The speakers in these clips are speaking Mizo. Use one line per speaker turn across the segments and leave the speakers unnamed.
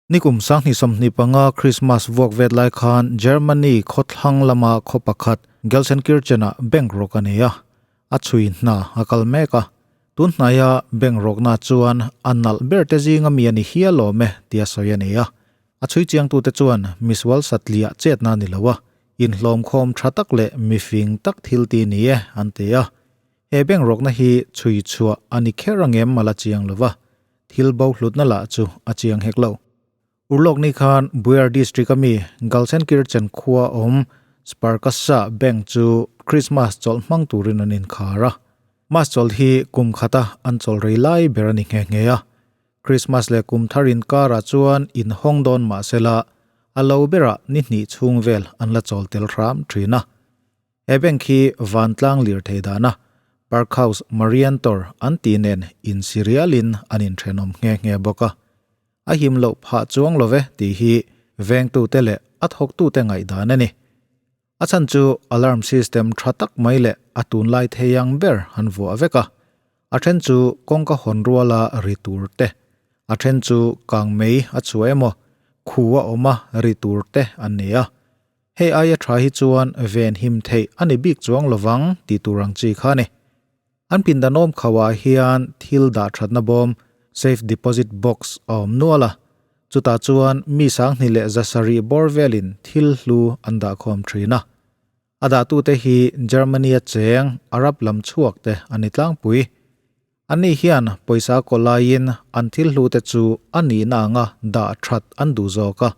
Nikum 2025 Christmas vuak vet lai khan Germany khawthlang lama khaw pakhat Gelsenkirchen-ah bank rawk a nei a, a chhui hna a kal mek a. Tun hnaia bank rawkna chuan a nalh ber te zinga mi a ni hial awm e tia sawi a nei a. A chhui chiangtute chuan misual satliah chetna a ni lo a, inhlawmkhawm tha tak leh mifing tak thil ti ni e an ti a. He bank rawkna hi chhui chhuah a ni kher angem a la chiang lo va. Thil bo hlutna lah chu a chiang hek lo. Urlawk ni khan Buer District a mi Galsenkirchen khua awm Sparkasse Bank chu Christmas chawlh hmang turin an inkhar a. Mas chawlh hi kum khata an chawlh rei lai ber a ni nghe nghe a. Christmas leh kum thar inkarah chuan inhawng dawn mah sela a lo berah ni hnih chhung vel an la chawl tel hram thin a. He bank hi vantlang lirthei dana Parkhouse Marientor an tih nen insirialin an inthenawm nghe nghe bawk a. A him loh phah chuang lo ve tih hi vengtute leh a thawktute ngaihdan a ni. A chhan chu alarm system tha tak mai leh a tunlai thei ang ber an vuah vek a. A then chu kawngka hawn ruala ri tur te, a then chu kangmei a chhuah emaw khu a awm a ri tur te an ni a. Hei aia tha hi chuan ven him theih a ni bik chuang lovang tih tur ang chi kha a ni. An pindanawm khauhah hian thil dah thatna bawm, safe deposit box, a awm nual a, chutah chuan mi 2170 bawr velin thil hlu an dah khawm thin a. A dahtute hi Germany-a cheng Arab lam chhuak te a ni tlangpui. Anni hian pawisa kaw laiin an thil hlute chu a nihna anga dah that an duh zawk a.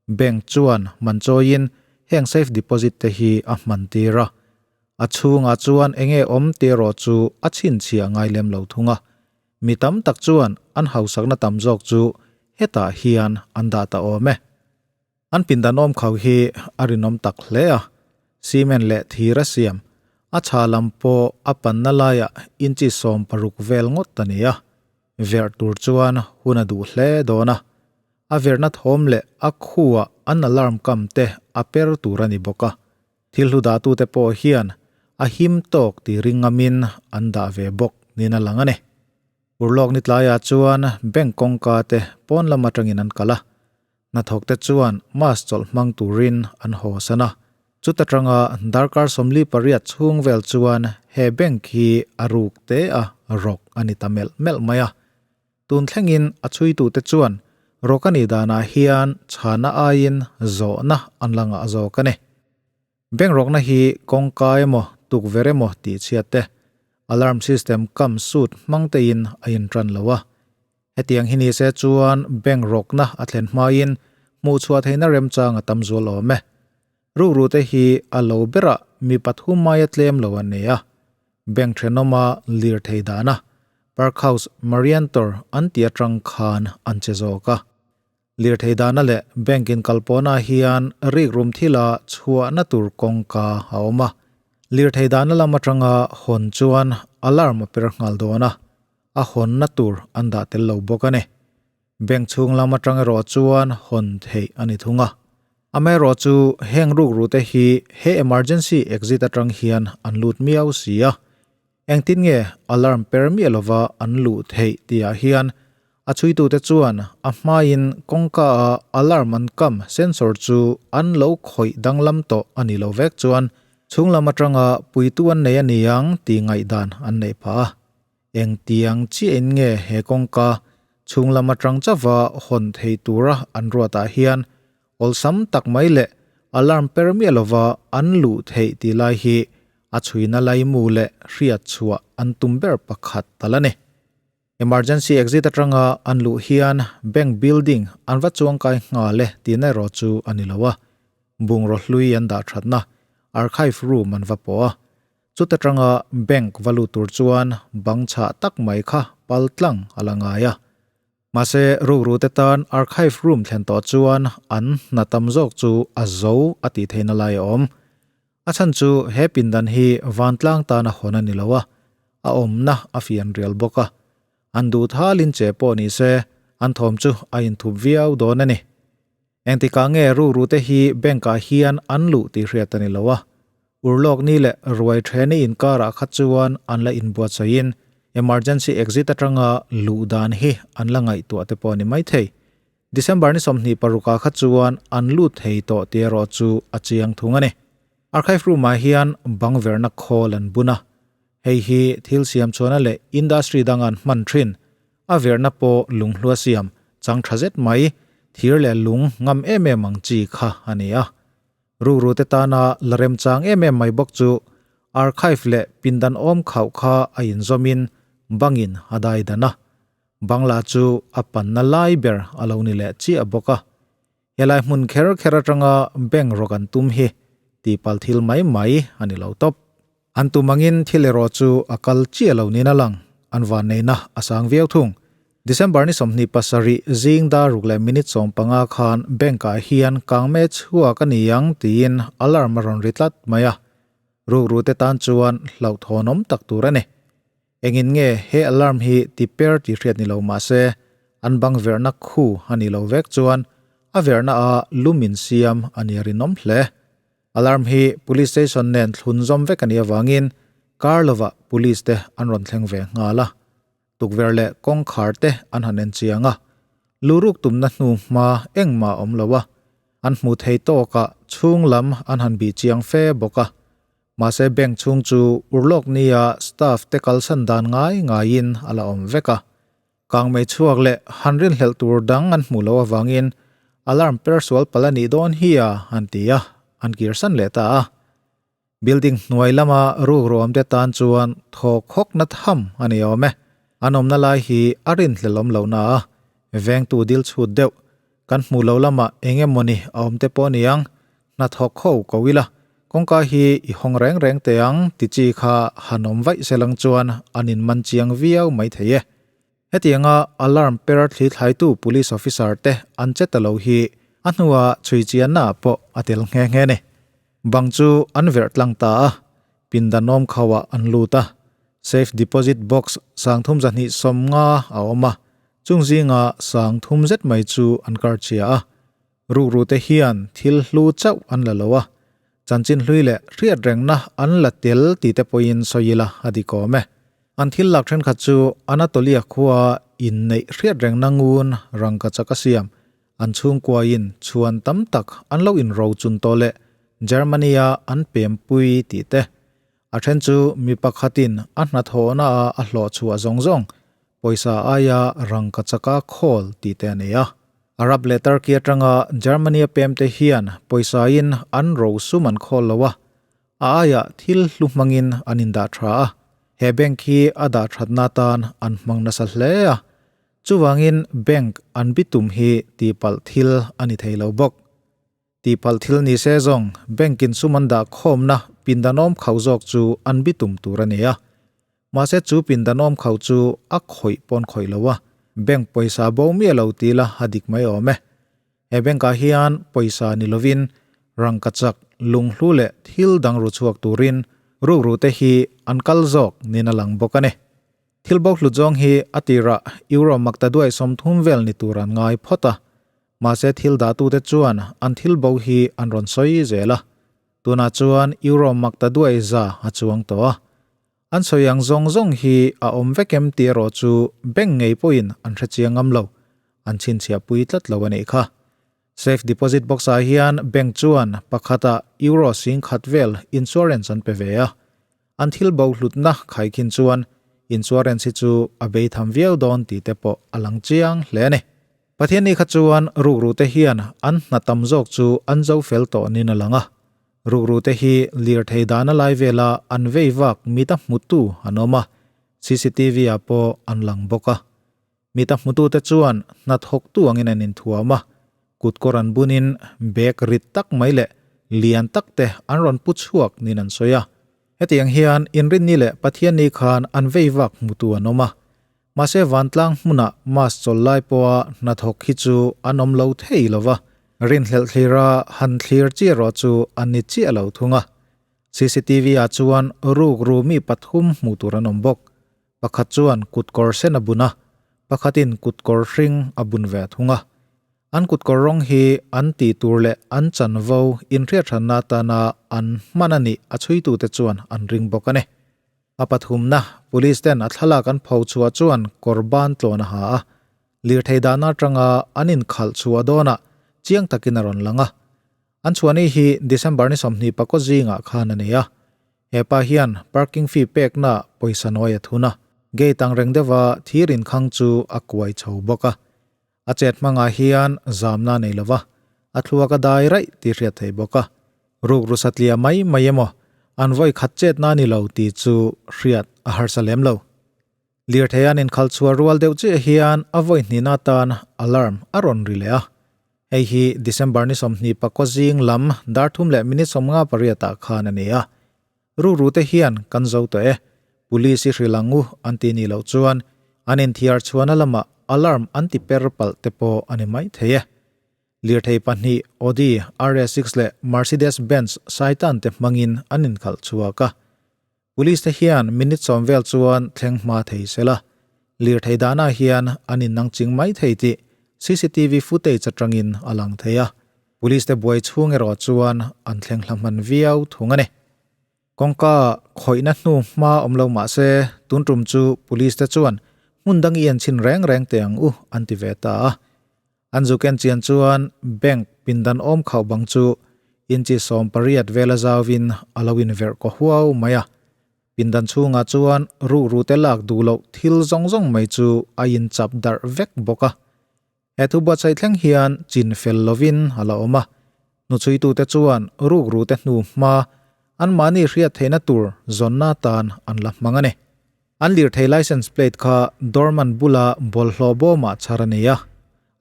Bank chuan man chawiin heng safe deposit te hi a hman tir a. A chhungah chuan enge awm tih erawh chu a chhinchhiah ngai lem lo thung a. Mi tam tak chuan an hausakna tam zawk chu hetah hian an dah ta awm e. An pindanawm khau hi a rinawm tak hle a, cement leh thir a siam, a chha lam pawh a panna laiah inchi 60 vel ngawt a ni a, verh tur chuan hun a duh hle dawn a, a verhna thawm leh a khuah an alarm kam te a per tur a ni bawk a, thil hlu dahtute pawh hian a him tawk tih ringamin an dah ve bawk niin a lang a ni. Urlawk ni tlaiah chuan bank kawngka te pawn lam atangin an kal a, hnathawk te chuan mask chawlh hmang turin an haw san a. Chuta tanga darkar 48 chhung vel chuan he bank hi a ruk te a rawk a ni ta melh melh mai a. Tun thlengin a chhuitute chuan rawk a nih danah hian chhana aiin zawhna an la ngah zawk a ni. Bank rawkna hi kawngka emaw tukverh emaw tih chhiat te, alarm system kam suit hmang tein a intran lo a. Hetiang hi ni se chuan bank rawkna a thlen hmain hmuhchhuah theihna remchang a tam zual awm e. Rukru te hi a lo berah mi pathum maia tlem lo an nei a. Bank thenawma lirthei dana Parkhouse Marientor an tih atang khan an che zawk a. Lirthei dahna leh bank inkalpawhna hian rikrum thila chhuahna tur kawngka a awm a. Lirthei dahna lam atanga hawn chuan alarm a per nghal dawn a, a hawnna tur an dah tel lo bawk a ni. Bank chhung lam atang erawh chuan hawn theih a ni thung a. Amaherawh chu heng rukrute hi he emergency exit atang hian an lut miau si a. Engtin nge alarm per miah lova an luh theih tihah hian a chhuitute chuan a hmain kawngka a alarm an kam sensor chu an lo khawih danglam tawh a ni lo vek chuan chhunglam atanga puitu an nei a ni ang tih ngaihdan an neih phah a. Engtiang chiahin nge he kawngka chhunglam atang chauha hawn thei tura an ruatah hian awlsam tak mai leh alarm per miah lova an luh theih tih lai hi a chhuina laimu leh hriat chhuah an tum ber pakhat tal a ni. Emergency exit atanga an luh hian bank building an va chuangkai nghal e tihna erawh chu a ni lo a, bungraw hlui an dah thatna archive room an va pawh a, chuta tanga bank va lut tur chuan bang chhah tak mai kha pal tlang a la ngai a. Mahse, rukrute tan archive room thlen tawh chuan an hna tam zawk chu a zo a tih theihna lai a awm. A chhan chu he pindan hi vantlang tan a hawn a ni lo a, a awmna a fian rial bawk a. An duh thalin che pawh ni se, an thawm chu a inthup viau dawn a ni. Engtikah nge rukrute hi bank-ah hian an luh tih hriat a ni lo a, Urlawk ni leh ruai theni inkarah kha chuan an la inbuatsawiin emergency exit atanga luh dan hi an la ngaihtuah te pawh a ni maithei. December ni 26 ah kha chuan an lut thei tawh tih erawh chu a chiang thung a ni. Archive room ah hian bang verna khawl an bun a, hei hi thil siam chhuahna leh industry dang an hman thin. A verna pawh lunghlua siam chang tha zet mai, thir leh lung ngam em em ang chi kha a ni a. Rukru te tana la remchang em em mai bawk chu archive leh pindan awm khauh kha a inzawmin bangin a dai dan a. Bangla chu a panna lai ber a lo ni leh chiah bawk a. Helai hmun kher kher atanga bank rawk an tum hi tihpalh thil mai mai a ni lo tawp. An tum angin thil erawh chu a kal chiah lo niin a lang, an vanneihna a sang viau thung. December ni 27 zing dar ruk leh minute 15 khan bank ah hian kangme chhuak a ni ang tiin alarm a rawn ri tlat mai a, rukru te tan chuan hlauhthawnawm tak tur a ni. Engin nge he alarm hi ti per tih hriat ni lo mah se, an bang verhna khu a nih loh vek chuan a verhna a lum in siam a nia rinawm hle. Alarm hi police station nen thlun zawm vek a nih avangin kar lovah police te an rawn thleng ve nghal a. Tukverh leh kawngkhar te an han en chiang a, luruk tumna hnu hma engmah a awm lo a, an hmuh thei tawkah chhung lam an han bih chiang fe bawk a. Mahse bank chhung chu urlawk nia staff te kalsan dan ngai ngaiin a la awm vek a. Kangmei chhuak leh han rinhlelh tur dang an hmuh loh avangin alarm per sual palh a nih dawn hi a an ti a, an kirsan leh ta a. Building hnuai lama rukruam te tan chuan thaw khawk na tham a ni awm e. An awmna lai hi a rinhlelh awm lohna a, vengtu dil chhut deuh kan hmuh loh lamah eng emawni a awm te pawh a ni ang. Hnathawk ho ko ila, kawngka hi i hawng reng reng teh ang ti chi kha han awm vaih se lang chuan an in man chiang viau mai thei e. Hetianga alarm per thli thlaitu police officer te an che ta lo hi a hnua chhui chianna ah pawh a tel nghe nghe ni. Bang chu an verh tlang ta a, pindanawm khauah an lut a, safe deposit box 3250 a awm a, chung zinga 3000 zet mai chu an kar chhia a. Rukru te hian thil hlu chauh an la lo a, chanchin hlui leh hriat rengna an la tel tih te pawhin sawi ila a dik awm e. An thil lak thenkhat chu Anatolia khua inneih hriat rengna ngun rangkachak a siam, an chhungkuain chhuan tam tak an lo inro chun tawh leh Germany-a an pempui tih te. A then chu mi pakhatin a hnathawhna a a hlawh chhuah zawng zawng pawisa aia rangkachaka khawl tih te a nei a. Arab leh Turkey atanga Germany-a pemte hian pawisain an ro sum an khawl lo a, a aiah thil hlu hmangin an indah tha a, he bank hi a dah thatna atan an hmang nasa hle a, chuvangin bank an bitum hi tihpalh thil a ni thei lo bawk. Tihpalh thil ni se zawng bank in sum an dah khawmna pindanawm khauh zawk chu an bitum tur a ni a. Mahse chu pindanawm khauh chu a khawih pawn khawih lo a, bank pawisa bo miah lo ti la a dik mai awm e. He bank ah hian pawisa ni lovin rangkachak, lunghlu leh thil dang ru chhuak turin rukru te hi an kal zawk niin a lang bawk a ni. Thil bo hlut zawng hi a tirah euro makta duai 30 vel ni tur an ngai phawt a, mahse thil dahtute chuan an thil bo hi an rawn sawi zel a, tunah chuan euro makta duai za a chuang tawh a. An sawi ang zawng zawng hi a awm vek em tih erawh chu bank ngei pawhin an hre chiang ngam lo, an chhinchhiah pui tlat lo a nih kha. Safe deposit box ah hian bank chuan pakhata euro 10,000 vel insurance an pe ve a, An thil bo hlutna khaikhin chuan insurance hi chu a bei tham viau dawn tih te pawh a lang chiang hle a ni. Pathianni kha chuan rukru te hian an hna tam zawk chu an zo fel tawh nin a lang a. Rukru te hi lirthei dana lai vela an vei vak mita hmutu an awm a, cctv ah pawh an lang bawk a. Mita hmutute chuan hnathawktu angin an inthuam a, kutkawr an bunin bag rit tak mai leh lian tak te an rawn pu chhuak niin an sawi a. Hetiang hian Inrinni leh Pathianni khan an vei vak hmutu an awm a. Mahse vantlang hmunah mask chawl lai pawha hnathawk hi chu an awm lo thei lo va, rinhlelh thlira han thlir chi erawh chu an ni chiah lo thung a. Cctv ah chuan rukru mi pathum hmuh tur an awm bawk. Pakhat chuan kutkawr sen a bun a, pakhatin kutkawr hring a bun ve thung a. An kutkawr rawng hi an tih tur leh an chanvo inhriathranna atana an hman a nih a chhuitute chuan an ring bawk a ni. A pathumna, Police ten a thlalak an pho chhuah chuan kawr ban tlawn a ha a. Lirthei dahna atanga an inkhalh chhuah dawnah chiang takin a rawn lang a. An chhuahni hi December ni 24 zingah khan a ni a. He pa hian parking fee pekna pawisa nawi a thun a, gate ang reng deuha thir inkhang chu a kuai chho bawk a. A chet hmangah hian zamna a nei lo va, a thluak a dai raih tih hriat thei bawk a. Rukru satliah mai mai emaw an vawi khat chetna a ni lo tih chu hriat a harsa lem lo. Lirthei an inkhalh chhuah rual deuh chiah hian a vawi hnihna atan alarm a rawn ri leh a. Hei hi December ni 24 zing lam dar thum leh minute 58 ah khan a ni a. Rukru te hian kan zo tawh e, police i hrilh ang u an ti nih loh chuan an inthiar chhuahna lamah alarm an ti per palh te pawh a ni mai thei e. Lirthei pahnih Audi RS6 leh Mercedes Benz Saitan te hmangin an inkhalh chhuak a. Police te hian minute sawm vel chuan thleng hma thei se la, lirthei dahna hian an innang ching mai thei tih cctv footage atangin a lang thei a, police te buai chhung erawh chuan an thleng hla hman viau thung a ni. Kawngka khawihna hnu hma awm lo mah se, tun tum chu police te chuan hmun dang i en chhin reng reng teh ang u an ti ve ta a. An zu ken chian chuan bank pindan awm khauh bang chu inchi 18 vela zauvin a lo inverh kaw huau mai a. Pindan chhungah chuan rukru te lak duh loh thil zawng zawng mai chu a inchap darh vek bawk a. He thu buatsaih thleng hian chin fel lovin a la awm a. Hnuchhuitute chuan rukru te hnu hma anmahni hriat theihna tur zawnna atan an la hmang a ni. An lirthei license plate kha doorman bula bawlhhlawh bawmah chhar a ni a.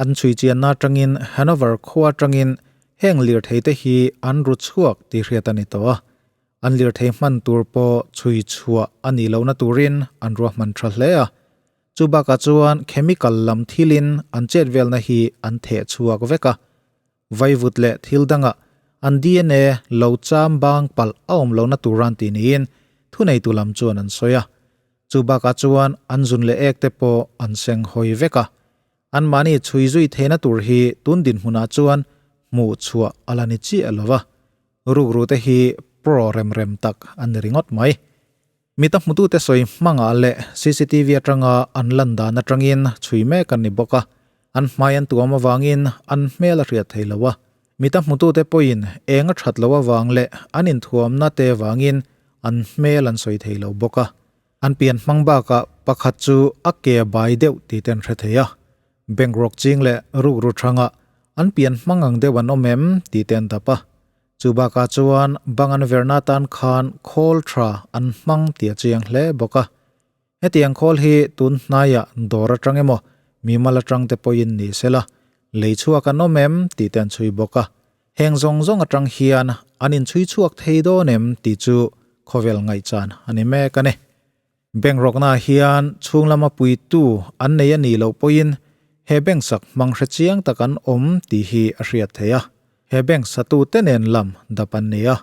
An chhui chianna atangin Hanover khua atangin heng lirthei te hi an ru chhuak tih hriat a ni tawh a. An lirthei hman tur pawh chhui chhuah a nih lohna turin an ruahman tha hle a. Chu bakah chuan chemical lam thilin an chet velna hi an theh chhuak vek a. Vaivut leh thil dangah an dna lo cham bang palh a awm lohna tur an tih niin thuneitu lam chuan an sawi a. Chu bakah chuan an zun leh ek te pawh an seng hawi vek a. Anmahni chhui zui theihna tur hi tun dinhmunah chuan hmuh chhuah a la ni chiah lo va. Rukru te hi pro rem rem tak an ni ringawt mai. Mita hmutute sawi hmangah leh cctv atanga an lan dan atangin chhui mek an ni bawk a, an hmai an tuam avangin an hmel a hriat thei lo a. Mita hmutute pawhin eng a that loh avang leh an inthuamna te vangin an hmel an sawi thei lo bawk a. An pian hmang bakah pakhat chu a ke a bai deuh tih te an hre thei a. Bank rawk ching leh rukru thangah an pian hmang ang deuh an awm em tih te an dap a. Chu bakah chuan bang an verna atan khan khawl tha an hmang tih a chiang hle bawk a. Hetiang khawl hi tun hnaiah dawr atang emaw mimal atang te pawhin ni sela lei chhuak an awm em tih te an chhui bawk a. Heng zawng zawng atang hian an inchhui chhuak thei dawn em tih chu khawvel ngaihchan a ni mek a ni. Bank rawknaah hian chhung lama puitu an nei a nih loh pawhin he bank sak hmang hre chiang tak an awm tih hi a hriat theih a. He bank satute nen lam dap an ni a.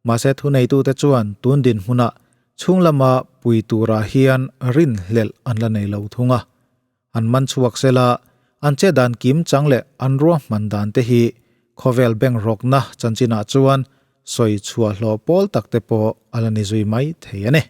Mahse thuneitute chuan tun dinhmunah chhung lama pui turah hian rinhlelh an la nei lo thung a. An man chhuak sela, an che dan kim chang leh an ruahman dan te hi khawvel bank rawkna chanchinah chuan sawi chhuah hlawh pawl tak te pawh a la ni zui mai thei a ni.